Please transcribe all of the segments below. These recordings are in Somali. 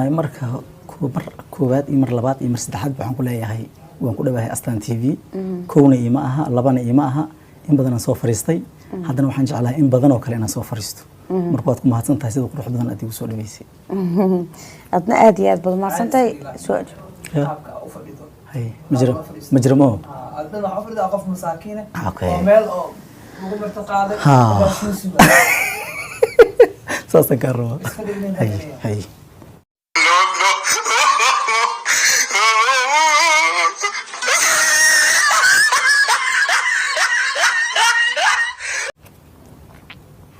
Munay, marka mar koowaad iyo mar labaad iyo mar saddexaad waxaan ku leeyahay waan ku dhawahay Astaan TV. Kowna iima aha, labana iima aha, in badanaan soo fariistay. Haddana waxaan jeclahay in badan oo kale inaan soo fariisto. Marka waad ku mahadsan tahay sida qurux badan aad igu soo dhaweysay. Adna aad iyo aad baad mahadsantahay soo Qaabka u fadhido. Hay, ma jiro, ma jiro mo. Adna waxaa u fadhidaa qof masaakiine oo meel oo lagu marti qaaday oo suusiba. Saasaan kaa rabaa. Iska dhignin. Hay hay. No, no.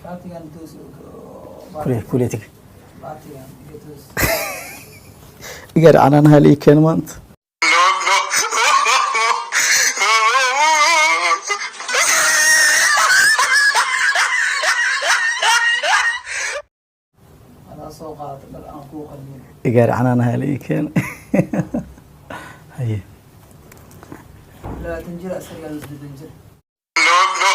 Shaatigan toos. Kuliya kuliya tig. Baatigan iga toos. Igaar canaanaha la ii keeno maanta. No, no. Adaa soo qaadata dhar aan kuu qalmin. Igaar canaanaha la ii keeno. Haye. 20 jir asagaa 8 jir. No, no.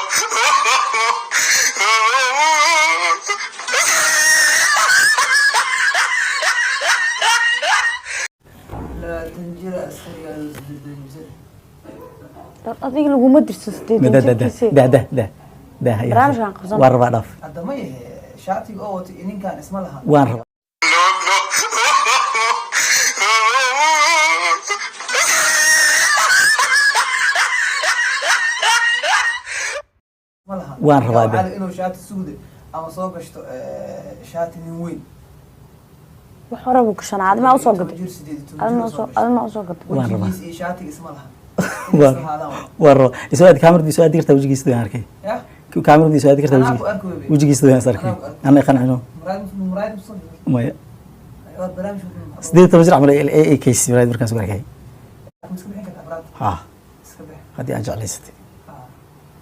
20 jir asagaa 8 jir. Dad adiga laguma dirso 80 da da da. jirkiisa. Da da da da, haye. Barnaamijkan qabsan. Waan rabaa, dhaaf. Hadda ma yahe shaatiga oo wato ninkan isma lahan. Waan rabaa. No, no. Ma lahan. Waan rabaa. Waxaa de. Inuu shaati suude ama soo gashto shaati nin weyn. Wax hore buu gashanaa, adima usoo gaday. 10 jir, 18 jir adima oo soo usoo gashtay. Adima usoo gaday. Waan rabaa. Wejigiisa iyo shaatiga isma lahan. Waan Isma lahaadaan waa. Waan rabaa. Isoo aad kaamirada isoo aadi kartaa, wejigiisa waan arkay. Ya. Kaamirada isoo aadi kartaa. Anaa wejigiisa ku arki webe. Wejigiisa waan is arkay. Anaa ku arki. Anna qancino. Muraayad muraayad musan. Maya. Waa barnaamij. 18 jir camal ee case muraayad markaan soo arkay. Ma iska bixin kartaa muraayad? Ha. Iska bix. Haddii aad jeclaysatay.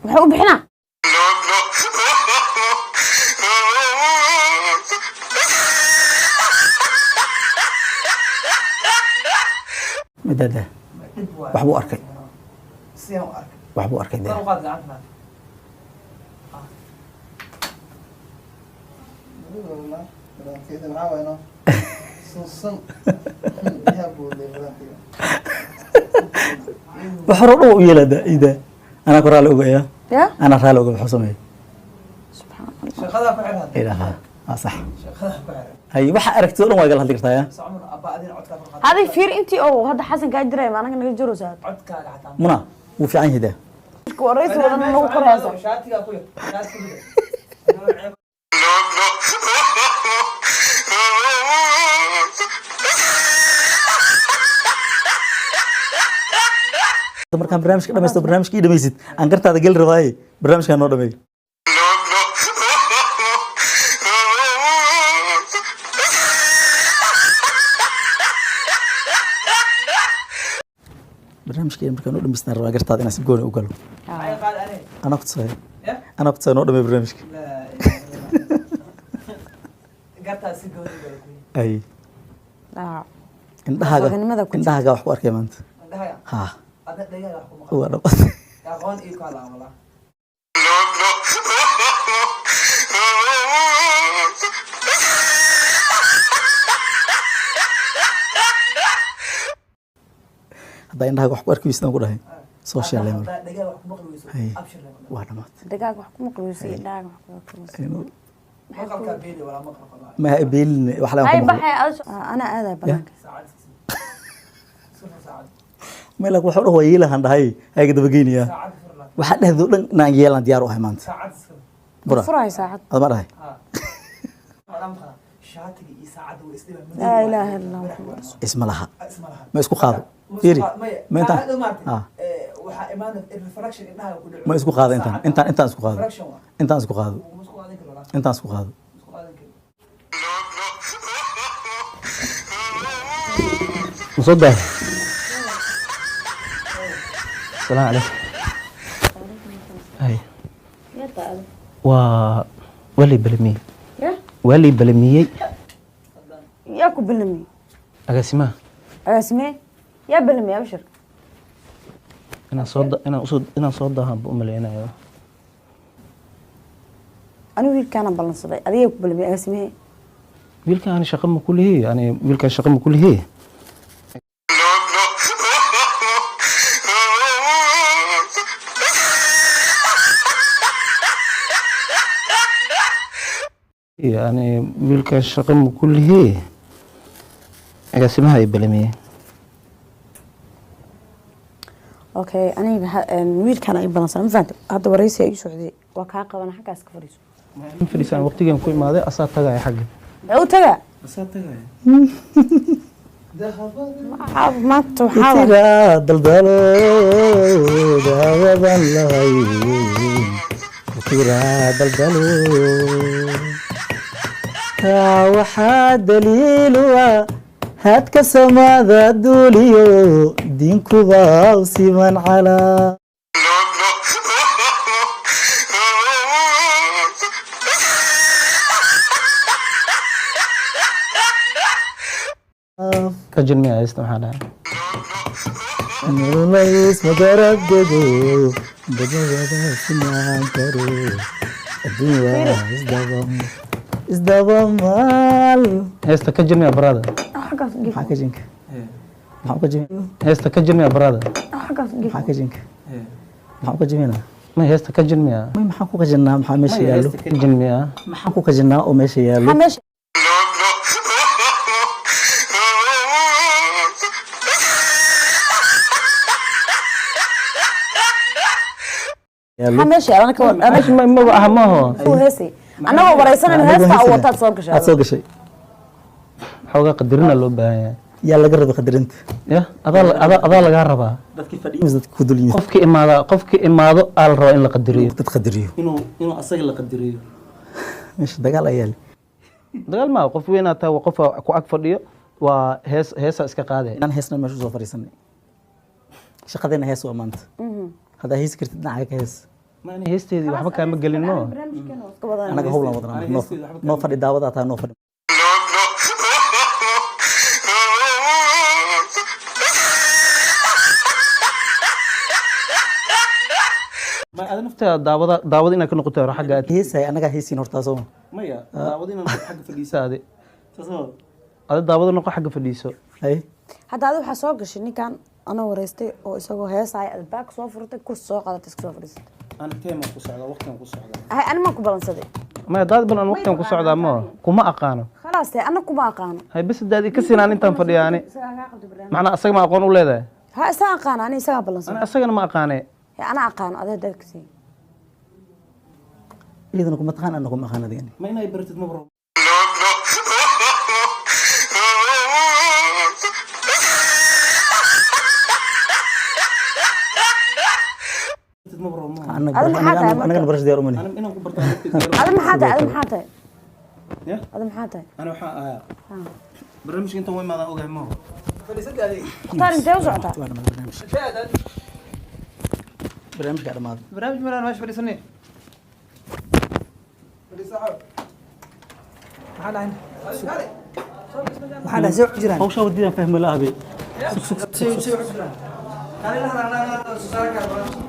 Muxuu u bixinaa? No, no. Madada. Dhib waay. Wax buu arkay. Sidaan u arkay. Wax buu arkay Kor dee. U qaad gacanta maanta. Maxaa waay no? Suusan. Biyaha buuday badantiga. Wax hore o dhan waa u yeelaa da ida anaa ku raali ogaya. Ya. Anaa raali oga wuxuu sameeyay. Subxaan Allah. Shaqadaa ku xir hadda. Ilaha waa sax. Shaqadaa ku xir. Hay, waxa aragtida o dhan waa igala hadli kartaa ya. Socmar abba adina codkaa kor qaad. Adig fiir intii oo hadda Xasan kaa jiray ma anaga naga jaraysaa? Codkaaga xataa. Muna wuu fiican yahay daa. Marka waraysi wadan nagu koraysa. Shaatigaa ku yar. Shaati ku bida. No, no. Markaan barnaamijka dhamaysto, barnaamijka ii dhamaysid, aan gartaada geli rabaaye, barnaamijkaan noo dhameey. No, no. Barnaamijka markaan noo dhamaystaan rabaa gartaada inaan si gooni u galo. Maxay qaad ane? Anaa ku tusaya. Ya? Anaa ku tusaya, noo dhamay barnaamijka. Laa ilaaha illallah. Gartaa si gooni gala ku. Ay. Ah. Indhahaaga. Raganimada ku jirta. Indhahaaga wax ku arkay maanta. Indhahaga. Ha. Adna dhagaha wax ku maqal. Waa dhab. Aqoon iyo kala amala. No, no. Haddaa indhahaaga wax ku arki weysid aan ku dhahay soo sheelay mar. Haddaa dhagaha wax ku maqli weyso. Hay. Abshir lama dhaho. Waa dhamaatay. Dagaaga wax ku maqliyso iyo indhahaaga wax ku maqliyso. Maqalkaa beeli walaa maqal qabaa. Ma beelin wax la Ay ku maqlo. baxay ana aaday banaanka. Saacad iska sii. Sufur saacad. Meel wax dhan waa yeelahan dhahay ayaga daba geynayaa. Saacad fur laakiin. Waxaa dhehdo dhan inaan yeelan diyaar u ahay maanta. Saacad iska. Bura. Furahay saacad. Adma dhahay. Ha. Waxaa maqlaa shaatiga iyo saacadda way isdhiba. Laa ilaaha illa Allah Muhammad rasuul. Isma laha. Isma laha. Ma isku qaado. Fiiri. Ma Ma intaan intaan ah. Waxaa imaanaya refraction indhaha ku dhaco. Ma isku qaado intaan intaan isku qaado. Refraction waa. Intaan isku qaado. Ma isku qaadan karo walaa. Intaan isku qaado. Ma isku qaadan karo. No, no. Ma soo daahay? Asalaamu calaykum. Hay. Waa lay balamiyey. Ya. Waa lay balamiyey. Yaa ku ballamiyey? Agaasimaha. Agaasimee yaa ballamiyey, abshir? Inaan soo inaan usoo inaan soo daahan buu u malaynayaa. Anigu wiilkaana ballansaday, adigaa ku ballamiyey agaasimee? Wiilkan ani shaqo ma ku lihi, ani wiilkan shaqo ma ku lihi. No, no. Yani wiilkan shaqo ma ku lihi, agaasimaha ay balamiyey. Okay, aniga wiilkan ay balansan, ma fahamtay? Hadda waraysi ay u socday, waa kaa qabana, xaggaas ka fadhiiso. Fadhiisaan, waqtigan ku imaaday, asaa tagaya xagga. Muxuu tagaa? Asaa tagaya. Maanta waxaa waay- Tira daldalo daawadan lahayn, tira daldalo taa waxaa daliilu ah haadka samada duuliyo diinkuba u siman calaa. No, no. Ka jilmiya haysta, maxaa dhahay? Nololays magarabdego dabawada sinaan karo, adduun waa isdaba isdabamaal. Heesta ka jilmiya, brother. Xaggaas gif. Maxaa ka jinka? Maxaa ka jimi? Heesta ka jilmiya, brother. Xaggaas gif. Maxaa ka jinka? Maxaa ka jiminaa? Ma heesta ka jilmiya. May, maxaan ku qajinnaa? Maxaa meesha yaallo? Ka jilmiya. Maxaan ku qajinnaa oo meesha yaallo? Maxaa meesha? No, no. Yaallo. Maxaa meesha yaal? Anaka Meesha maba aha, maaho. uu heesay, annagoo waraysanayno heesta Anigoo u wataad soo gashay. Aad soo gashay. Xoogaa qadarina loo baahan yahay. Yaa laga rabay qadarinta? Ya adaa lagaa rabaa. Dadkii fadhiya, dadkii ku dul yimid. Qofki imaada, qofki imaado aa la rabaa in la qadariyo. Dad qadariyo. Inuu asaga la qadariyo. Meesha dagaal ayaa leh. Dagaal maa, qof weynaa tahay, waa qofa ku ag fadhiyo, waa hees, heesa iska qaadaya. Inaan heesna meesha usoo fadhiisanay, shaqadeena hees waa maanta. Haddaa heesi kartid, dhinaca ka hees. Ma ani heesteedii waxba kaama gelin mo. Anaga howlaan wadnaa, noo fadhi, daawadaa taa noo fadhi. No, no. Ma ada naftaada daawada, daawada inaad ka noqoto hore xagga aad. Heesay, anagaa heesiin hortaa sooma? Maya, daawada inaad noqoto xagga fadhiiso, adi ada daawada noqo, xagga fadhiiso. Hay. Hadda adi waxaa soo gashay ninkan anoo waraystay oo isagoo heesaya, albaabka soo furtay, kursi soo qaadatay, iska soo fadhiisatay. Ani teemaan ku socdaa, waqtigan ku socdaa. Hay, ani maan ku balansaday? Maya, daad balan, waqtigan ku socdaa ma kuma aqaano. Khalaas dee, ana kuma aqaano. Hay, bes daadi ka sinaan intaan fadhiya ani macnaa asaga ma aqoon u leedahay? Ha, isaga aqaano, ani isagaa balansaday. Ani asagana ma aqaane. Hay, ana aqaano, adee daad ka siin. Iyadana kuma taqaan, ana kuma aqaan adigani. Ma inay baratid ma bro. No, no. Anaga Adiga maxaa tahay marka? anagana barash diyaar umani. Inaan ku barto. Adi maxaa tahay? Adi maxaa tahay? Ya? Adi maxaa tahay? Ani waxaa ahaa barnaamijka intaan wa imaadaan ogahay maaho. Fadhiisada adiga. Mukhtaar, intee u socotaa? Waa dhamaaday barnaamij. Intee aad? Barnaamijka dhamaaday. Barnaamij malaan, meesha fadhiisanay. Fadhiiso xaw. Maxaa dhahay? Maxaa dhahay? See wax u jiraan? Hawsha wadidaan fahmi la abe. See wax u jiraan? Kaalin la hadal, anaa soo saaran kara barnaamij.